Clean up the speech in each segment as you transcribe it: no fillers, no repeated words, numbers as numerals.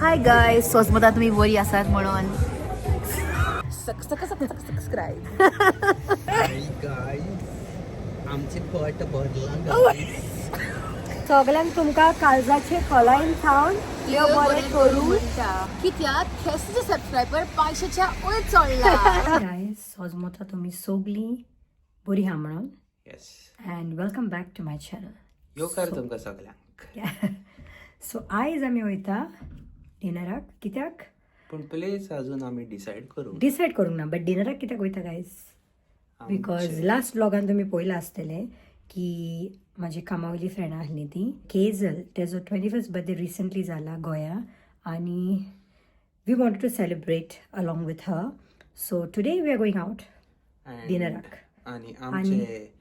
Hi guys, सोजमता तुमी बरी आसात म्हणून. सबस्क्राईब. आमचे पोट भरला. सगळ्यांक तुमकां काळजाचे खोलायन थावन देव बरें करूं. कित्याक खेस्तीचे सबस्क्रायबर 500च्या वयर चडला. गायज, सोजमता तुमी सोगलीं बरी आहा म्हणून yes. And welcome back to my channel. येवकार तुमकां सगळ्यांक. सो आयज आमी वयता डिनराक. कित्याक? पूण प्लेस अजून आमी डिसायड करूं. डिसायड करूंक ना, बट डिनराक कित्याक वयता गायज? Because last ब्लॉगान तुमी पळयलां आसतलें की म्हाजी कामावयली फ्रेंड आहली ती केजल, तेजो 21st birthday recently जाला गोंया आनी we want to celebrate along with her, so today we are going out डिनराक. आणि आमचे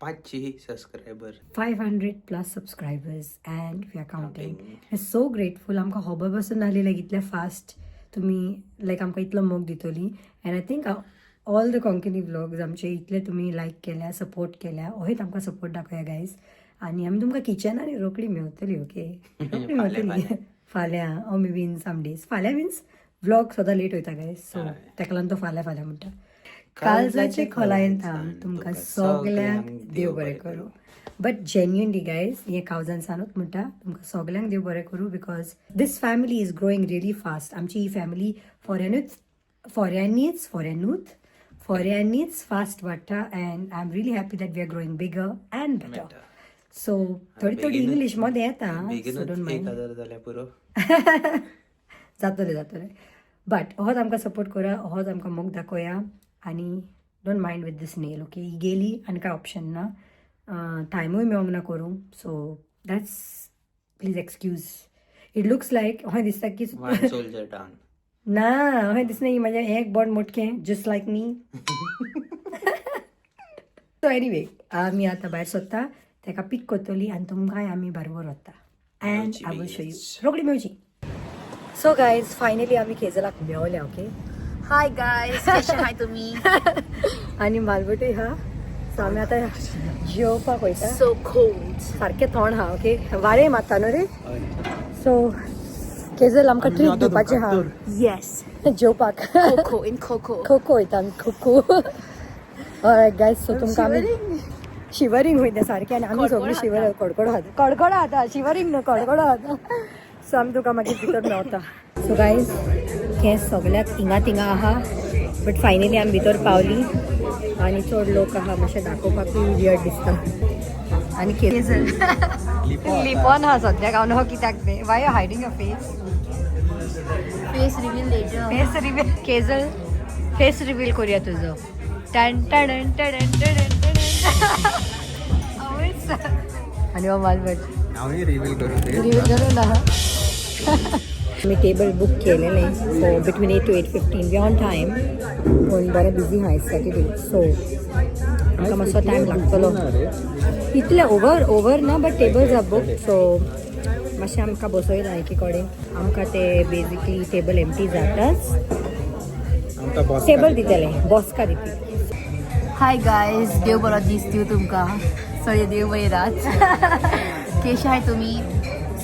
500 subscriber. 500 plus subscribers and we are counting. So grateful. आमकां खबर बसून नासली लायक इतले फास्ट तुमी लायक आमकां इतलो मोग दितली. And I think all the Konkani vlogs आमचे इतले तुमी लायक केल्या, सपोर्ट केल्या, ओहेच आमकां सपोर्ट दाखया गायज. आनी आमी तुमकां किचनान रोखडी मेवतली, ओके? रोखडी मेवतली फाल्यां or maybe in some days. फाल्यां मिन्स व्लॉग सदां लेट वयता गायज, सो ताका लागून तो फाल्यां फाल्यां म्हणटा. काळजाचे खोलायेन थावन तुमकां सगल्यांक देव बरें करूं. बट जेन्युनली गायज, हें काळजान सानूच म्हणटा, तुमकां सगल्यांक देव बरें करूं, because this family is growing really fast. आमची ही फॅमिली फोऱ्यानूच फोऱ्यांनीच फोऱ्यानूच फोऱ्यांनीच फास्ट वाडटा and I am really happy that we are growing bigger and better. So थोडी थोडी इंग्लीश मध्ये येता, सो don't बेगीनच एक मायंड. हजार जाल्यार पुरो. जातले जातले, बट होच आमकां सपोर्ट करा, होच आमकां मोग दाखोया. आनी don't mind with this nail, okay? ही गेली आनी काय ऑप्शन ना, टायमूय मेळोंक ना करूंक, so that's, please excuse. It looks like अशें दिसता की वन सोल्जर डावन. ना, अशें दिसना की म्हाजें एक बोट मोटकें, just like me. So anyway, आमी आतां भायर सोदता, ताका पीक करतली आनी तुमकांय आमी बरोबर वता and I will show you. रोखडी मेवची. सो गायज, फायनली आमी केजलाक मेवल्या, ओके? हाय गायज, कशे हाय तुमी? आनी मालवटूय हा. सो आमी आतां जेवपाक वयता. So cold. सारकें थोंड हा, ओके? वारें मारता न्हू रे. सो केजल, आमकां ट्रीट दिवपाचें हा. येस. जेवपाक. कोको इन कोको. खो खो वयता आमी, खो खो. गायज, सो तुमकां आमी शिवरींग वयता सारकें आनी आमी सगळीं शिवर कडकडो खाता, कडकडो खाता, शिवरींग न्हू, कडकडो खाता. सो आमी तुका मागीर भितर मेवता. सो गायज, केंस सगळ्याक हिंगा थिंगा आहा, बट फायनली आमी भितर पावली आनी चड लोक आहा, मातशें दाखोवपाकूय वियर्ड दिसता. आनी केजल लिपोन आहा सद्याक, हांव न्हू कित्याक तें. Why you hiding your face? Face reveal later. Face reveal. Kejal, face reveal करूया तुझो. टन टन टन टन टन. आणि हो मालवट. हांवूय रिवील करूं ते. रिव्हील करून ना. मी टेबल बुक केलेले, so between 8 to 8:15. We on time, पूण बरें बिझी आहा सॅटर्डे, सो आमकां मातसो टायम लागतलो. इतले ओवर ओवर ना, but tables are book, so मातशें आमकां बसयला एकी कडेन. आमकां ते बेजिकली टेबल एम्प्टी जाताच आमकां बॉस टेबल दितले, बॉसका दितले. हाय गायज, देव बरो दीस दिवं तुमकां. सगळे देव बरी रात. केशे हाय तुमी?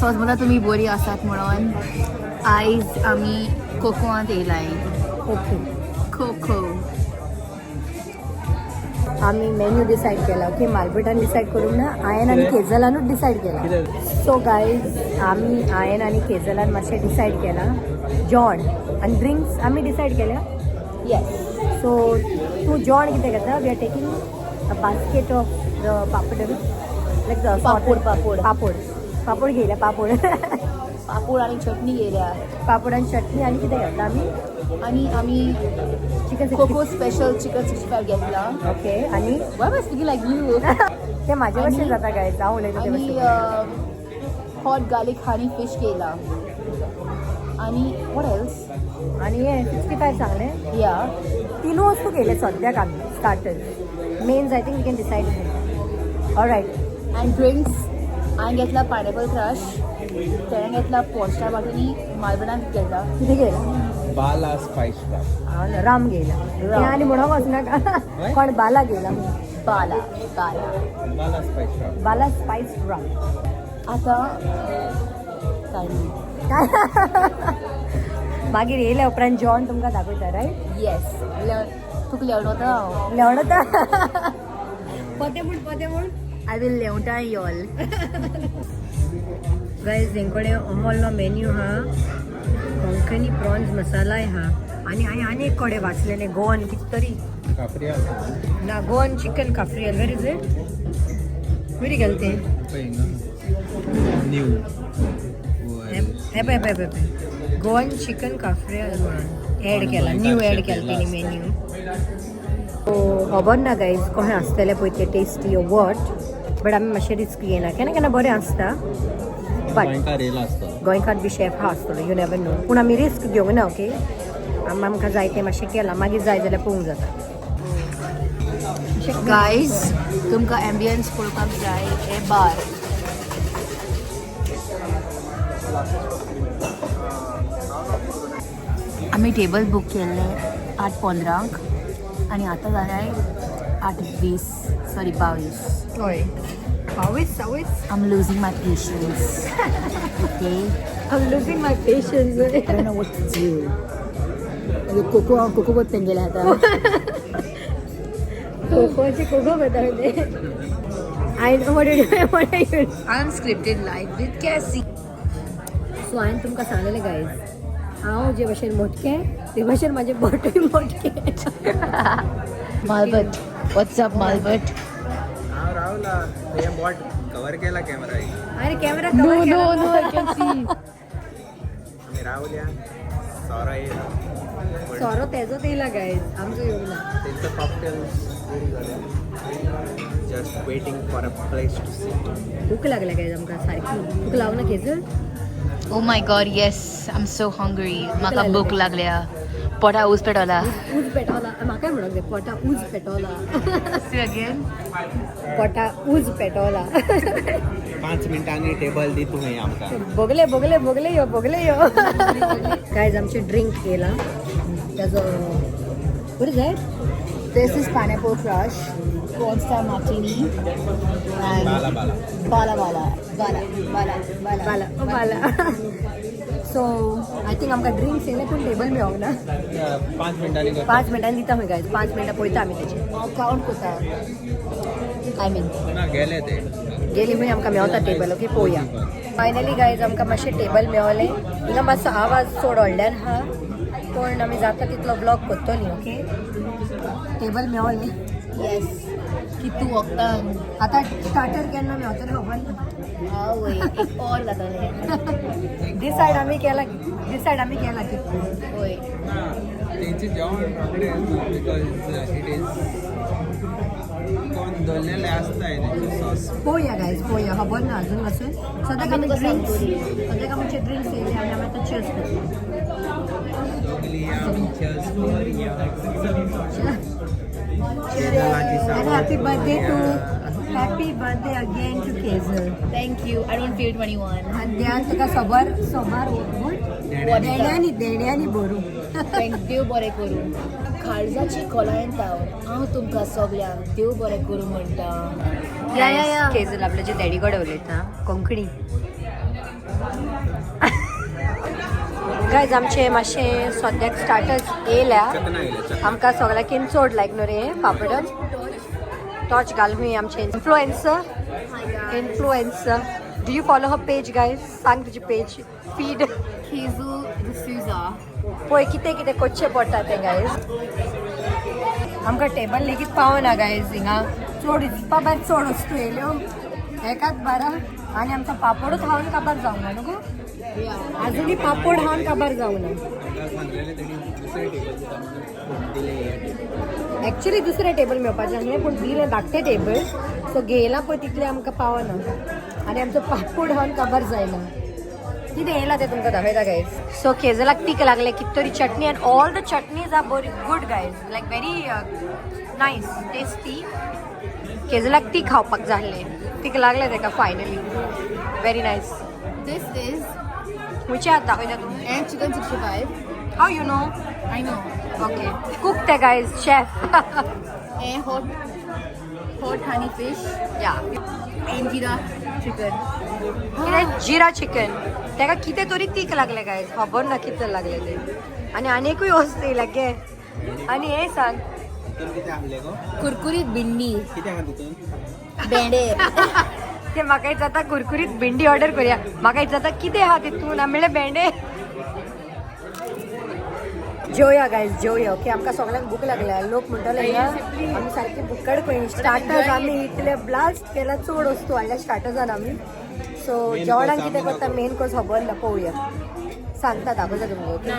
सोजमता तुमी बरी आसात म्हणून. आयज आमी कोकोवांत येयलाय. ओके. खो खो. आमी मेन्यू डिसायड केला, ओके? मालभटान डिसायड करूंक ना, हांवें आनी केजलानूच डिसायड केला. सो गायज, आमी हांवें आनी केजलान मातशें डिसायड केला जेवण आनी ड्रिंक्स आमी डिसायड केल्या. येस. सो तूं जेवण कितें घेता? We are taking a basket of the papadum, like the Papod, Papod. Papod, Papod घेयल्या, Papod. Papod आनी चटणी घेयल्या. पापोड आनी चटणी. आनी कितें घेतला आमी? आनी आमी चिकन. कोको स्पेशल चिकन 65 घेतला. ओके, आनी Why am I speaking like you? ते म्हाजे भशेन जाता गायज, हांव उलयता ते आनी भशेन. हॉट गार्लिक हनी फिश केला आणि what else? आनी हे 65 सांगलें. या. तिनू वस्तू केले सद्याक आमी starters. Mains I think we can decide. Alright. And drinks हांवें घेतला पायनॅपल क्रश, तेणें घेतला पोस्टा बाटनी, मालवणान घेतला. कितें घेयला? बाला स्पायस. राम घेयला ते आनी म्हणोंक वचनाका कोण बाला घेयला. बाला, बाला. बाला स्पायस. बाला स्पायस राम. आता काय नाही. मागीर येयल्या उपरांत जेवण तुमकां दाखयता, रायट? येस, तुका लेवणोता हांव. लेवणता पोते म्हूण, पोते म्हूण. I will लेवटा y'all. Guys, तेंकडे अमोलनो मेन्यू हा, कोंकणी प्रॉन्स मसालाय हा आनी हांवें आनी एक कडेन वाचलेलें गोवन कितें तरी. कापरिया. ना, Goan chicken cafreal. Where is it? Where गेले ते? न्यू. हे पळय पळय पळय पळय, गोवन चिकन काफ्रियल म्हणून एड केला, न्यू एड केला तेणी मेन्यू. खबर ना गायज कशें आसतलें पळय तें टेस्टी what, but आमी मातशें रिस्क घेयना. केन्ना केन्ना बरें आसता, बट गोंयकार येयला आसता. गोंयकार बी शेफ आहा आसतलो, you never know. पूण आमी रिस्क घेवंक ना, ओके? आम आमकां जाय तें मातशें केलां, मागीर जाय जाल्यार पळोवंक जाता. गायज, तुमकां एम्बियन्स पळोवपाक जाय, हे बार. आमी टेबल बूक केल्ले 8:15क आनी आतां जाल्यार 8:20, सॉरी, 22. हय, बावीस सव्वीस. I am losing my patience, okay? I am losing my patience. I don't know what to do. Cocoa cocoa बहुत तेंगेले आतां. कोकोचे कोको करता. I know what you what you. Unscripted life with Cassie. So हांवें तुमकां सांगलेलें guys, हांव जे भशेन मोटकें ते भशेन म्हाजें बोटूय मोटकें. मालबट, what's up मालबट? हांव रावला, हे बॉट कवर केला कॅमेरा. अरे camera. No no no, I can see. आमी रावल्या, सोरो येयला. सोरो तेजोच येयला गायज, आमचो येवंक ना. तेंचो कॉकटेल सुरू जाले, just waiting for a place to sit. भूक लागल्या गायज आमकां सारकी. भूक लागूं ना Kezel? Oh my God, yes, I am so hungry. म्हाका भूक लागल्या, पोटा ऊस पेटवला. ऊज पेटवला. म्हाकाय म्हणूंक जाय, पोटा ऊज पेटवला. See again. पोटा ऊज पेटवला. 5 मिनटांनी टेबल दी तुवें आमकां. बोगले बोगले बोगले यो, बोगले यो. गायज, आमचे ड्रिंक येयला. ताजो, what is that? This is pineapple crush, porn star martini, and Bala Bala. Bala Bala Bala Bala Bala. Bala oh Bala. So I think आमकां drinks येयले पूण table मेळोंक ना. 5 मिनटांनी करता. 5 मिनटांनी दिता खंय गायज? 5 मिनटां पळयता आमी तेचे. हांव कावंट करता, I mean. ना, गेले ते. गेली खंय, आमकां मेवता टेबल? ओके, पळोवया. फायनली गायज, आमकां मातशें टेबल मेवलें. हिंगा मातसो आवाज चड व्हडल्यान आहा, पूण आमी जाता तितलो ब्लॉग करतली. Okay, table मेवलें. येस, कितू वखदान. आतां स्टार्टर केन्ना मेवतलें खबर ना. आवय, एक और जातलें. डिसायड आमी केला, डिसायड आमी केला की. वय. ना, तेंचें जेवण रोखडें because it is कोण दवरलेलें आसताय तेंचे सॉस. पळोवया गायज, पळोवया. खबर ना अजून वचून. सद्याक आमी ड्रिंक्स, सद्याक आमचे ड्रिंक्स येयले आनी आमी आतां चेयर्स करतले. सगळी आमी चेयर्स करूया. And happy birthday to, happy birthday again to Kezel. Thank you. I don't feel 21. आनी देवान तुका सोबार सोबार देण्यांनी देण्यांनी भरूं. देव बरें करूं. काळजाची खोलायेन तावन हांव तुमकां सगल्यांक देव बरें करूं म्हणटा. या या या. केजल आपल्याचे डॅडी कडेन उलयता कोंकणी. गायज, आमचे मातशें सद्याक स्टार्टर्स येयल्या. चकना येयले, चकना. आमकां सगळ्याकीन चड लायक न्हू रे पापडम टॉर्च घाल खंय. आमचे influencer, influencer. Do you follow her page, guys? सांग तुजी पेज फीड. केजू डिसूजा. पळय कितें कितें करचें पडटा तें गायज. आमकां टेबल लेगीत पावना गायज. हिंगा चड हिसपा भायर चड वस्तू येयल्यो एकाच बारा आनी आमचो पापडूच खावन काबार जावंक ना न्हू गो. आजुनूय पापड खावन काबार जावंक ना. आमकां सांगलेलें तेणी दुसरें टेबल दिता म्हणून, पूण दिलें हें टेबल. एक्चुली दुसरें टेबल मेळपाचें आसलें, पूण दिलें धाकटें टेबल. सो घेयलां पळय तितलें आमकां पावना आनी आमचो पापड खावन काबार जायना. कितें येयलां तें तुमकां दाखयता गायज. सो केजलाक तीक लागलें कितें तरी चटणी and all the chutneys are very good, guys, like very nice, tasty. केजलाक ती खावपाक जाल्लें, तीक लागलें ताका finally. Very nice. This is खंयचे आतां दाखयता तूं? And chicken 65. How you know? I know. Okay, cook ते guys, chef. And hot hot honey fish या. And jeera chicken. कितें जिरा चिकन ताका कितें तरी तीक लागले काय खबर ना कितें लागले ते आनी आनीकूय वस्त येयला गे आनी हें सांग तितून कितें आहले गो? कुरकुरीत भिंडी. कितें आहा तितून? भेंडे. ते म्हाका जाता कुरकुरीत भेंडी ऑर्डर करूया. म्हाका जाता कितें आहा तितून आमी भेंडे. जेवया गायज, जेवया. ओके, आमकां सगळ्यांक भूक लागल्या. लोक म्हणटले आमी सारकी भुक्कड खंय. स्टार्टर्स आमी इतले ब्लास्ट केला, चड वस्तू हाडल्या स्टार्टर्सान आमी. सो Main जेवणाक course कितें आमी करता मेन कोर्स खबर ना, पळोवया. सांगता दाखयता तुमकां. ओके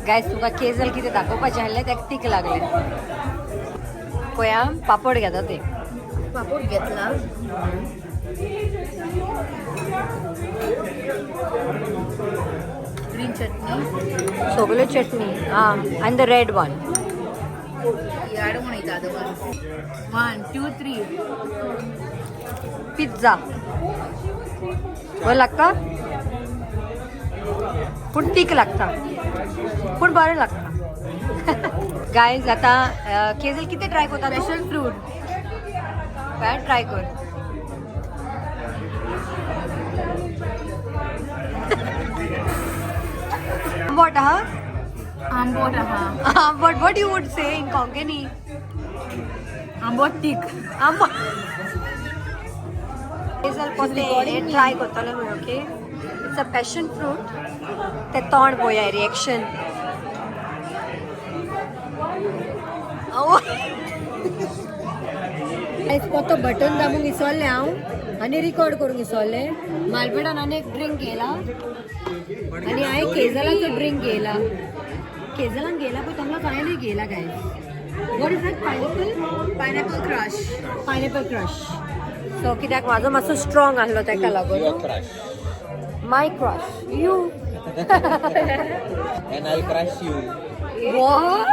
गायज, तुका केजल कितें दाखोवपाचें आहलें तेका तीक लागलें. पळया पापड घेता ते. पापड घेतला. ग्रीन चटणी. सगल्यो चटणी आं आनी the red one. I don't want to eat the other one. 1, 2, 3. Pizza बरं लागता पूण तीक लागता पूण बरें लागता. गायज, आता केजल कितें ट्राय करता? Passion fruit. काय ट्राय कर. आंबट हा. आंबट आहा. आंबट. What you would say in Konkani? आंबट तीक. आंबट. केजल पोते ट्राय करतले म्हणून. Okay, it's a passion fruit. ते तोंड पळोवया रिएक्शन. पोतो बटन दाबूंक विसरलें हांव आनी रिकॉर्ड करूंक विसरलें. मालपेटान आनी एक ड्रिंक घेयला आनी हांवें केजलाचो ड्रिंक घेयला. केजलान घेयला पळय, तांकां कांय नाही घेयला. काय, what is that? Pineapple. Pineapple crush. Pineapple crush. So कित्याक म्हाजो मातसो स्ट्रॉंग आहलो ताका Your लागून. crush. My crush you. And I'll crush you. What?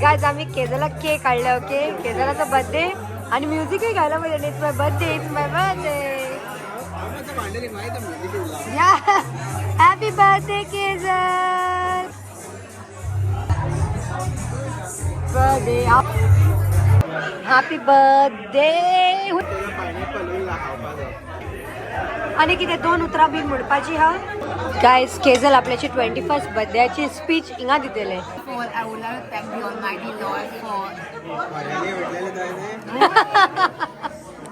Guys, आम्ही केजला केक आणला. ओके, केजलाचा बर्थडे आणि म्युझिकही गायला पाहिजे. It's my birthday, it's my birthday. I'm wondering why the music is loud. Yeah, happy birthday Kezal. Birthday, happy birthday. Pineapple येयला खावपाचो. आणि कितें दोन उतरां बी म्हणपाची हा. गायज, केजल आपल्याची 21st बर्थडेची स्पीच हिंगा दितले. For I would like to thank the Almighty Lord for खऱ्यांनी म्हटलेलें तुवें तें?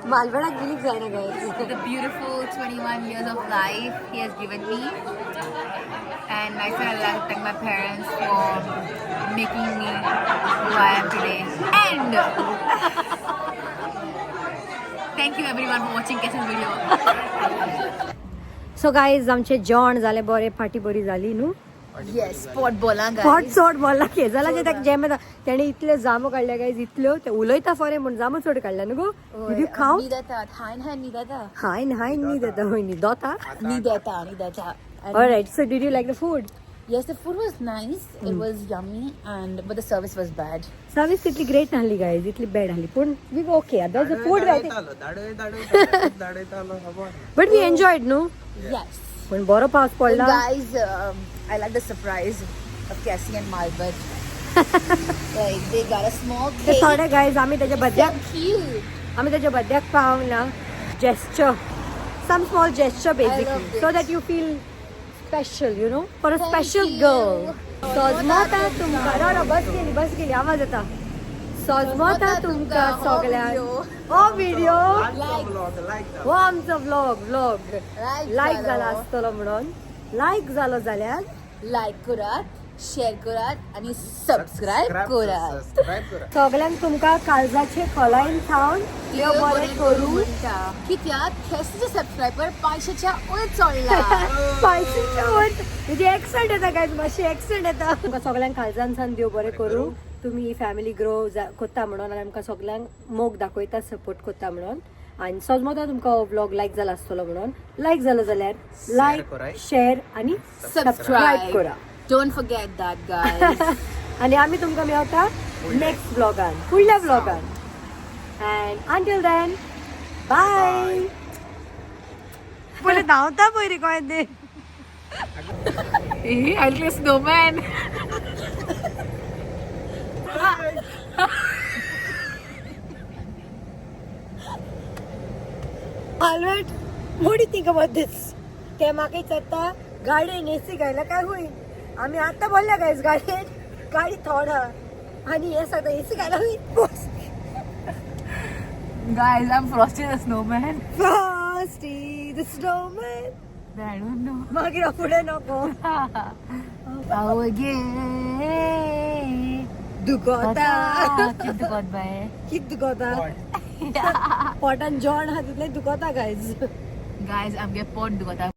मालवणाक बिलीव जायना guys. The beautiful 21 years of life He has given me. And I said I'd like to thank my parents for making me who I am today. And thank you everyone for watching Kesha's video. So guys, आमचे जेवण जालें बरें, party बरी जाली न्हू? Yes, pot bola guys. पोट चड बोलला केजलाचे ताका जेम येता. तेणे इतले जामो काडले गायज, इतल्यो ते उलयता फरे म्हूण जामो चड काडल्या न्हू गो. Did you count? न्हिदेता, हायन हायन न्हिदेता. हायन हायन न्हीद येता. हय, न्हिदोता. न्हिदेता, न्हिदेता. Alright, so did you like the food? Yes, the food was nice. It was yummy, and but the service was bad. Service इतली ग्रेट नासली गायज, इतली बॅड आहली पूण we okay. The food, धाडयतालो धाडय धाडयतालो धाडयतालो खबर. But we enjoyed न्हू? Yes. पूण बरो पावस And पडला. guys, I like the surprise of Cassie and Malbert. Like they got a small ते cake. थोडे गायज आमी त्याच्या So बर्थड्याक cute. आमी त्याच्या बर्थड्याक पावंक ना. Gesture, some small gesture basically, loved it. So that you feel special for a Thank special you. Girl. सोजमता तुमकां. रो रो, बस गेली, बस गेली. आवाज येता. सोजमता तुमकां सगळ्यांक हो व्हिडिओ ब्लॉग लायक हो आमचो व्लॉग व्लॉग Like लायक जालो. जाला आसतलो म्हणून. लायक जालो जाल्यार लायक करात, शेअर करात आणि सबस्क्राईब करात. सबस्क्राईब करा. सगळ्यांक तुमकां काळजाचे खोलायन थावन देव बरें करूं. कित्याक केसीचे सबस्क्रायबर 500च्या वयर चडला. 500च्या वयर म्हणजे एक्संट येता काय, मातशें एक्संट येता. तुमकां सगळ्यांक काळजान सावन देव बरें करूं. तुमी ही फॅमिली ग्रो कोत्ता म्हणून आनी आमकां सगळ्यांक मोग दाखयता, सपोर्ट कोत्ता म्हणून. आनी सजमता तुमकां हो व्लॉग लायक जाला आसतलो म्हणून. लायक जालो जाल्यार लायक, कराय. शेअर आनी सबस्क्रायब करा. Don't forget that guys. आनी आमी तुमकां मेवता नेक्स्ट व्लॉगान, फुडल्या व्लॉगान. अँड अंटील then, बाय. पयलीं धांवता पयलीं कोण ते. I look snowman. Albert, what do you think about this? ते म्हाका विचारता गाडयेन एसी घायला काय होईल? आम्ही आता बोलल्या गायस गाडयेन गाडी थोड हा आणि हे सांगता एसी घायला होईल. Guys, I'm Frosty the Snowman. Frosty the Snowman. I don't know. मागीर फुडें नको. आवगे दुखोता. कित दुखत बाय? कित दुखोता? पोटान जेवण आहा तितलें दुखोता गायज. गायज, आमगे पोट दुखता.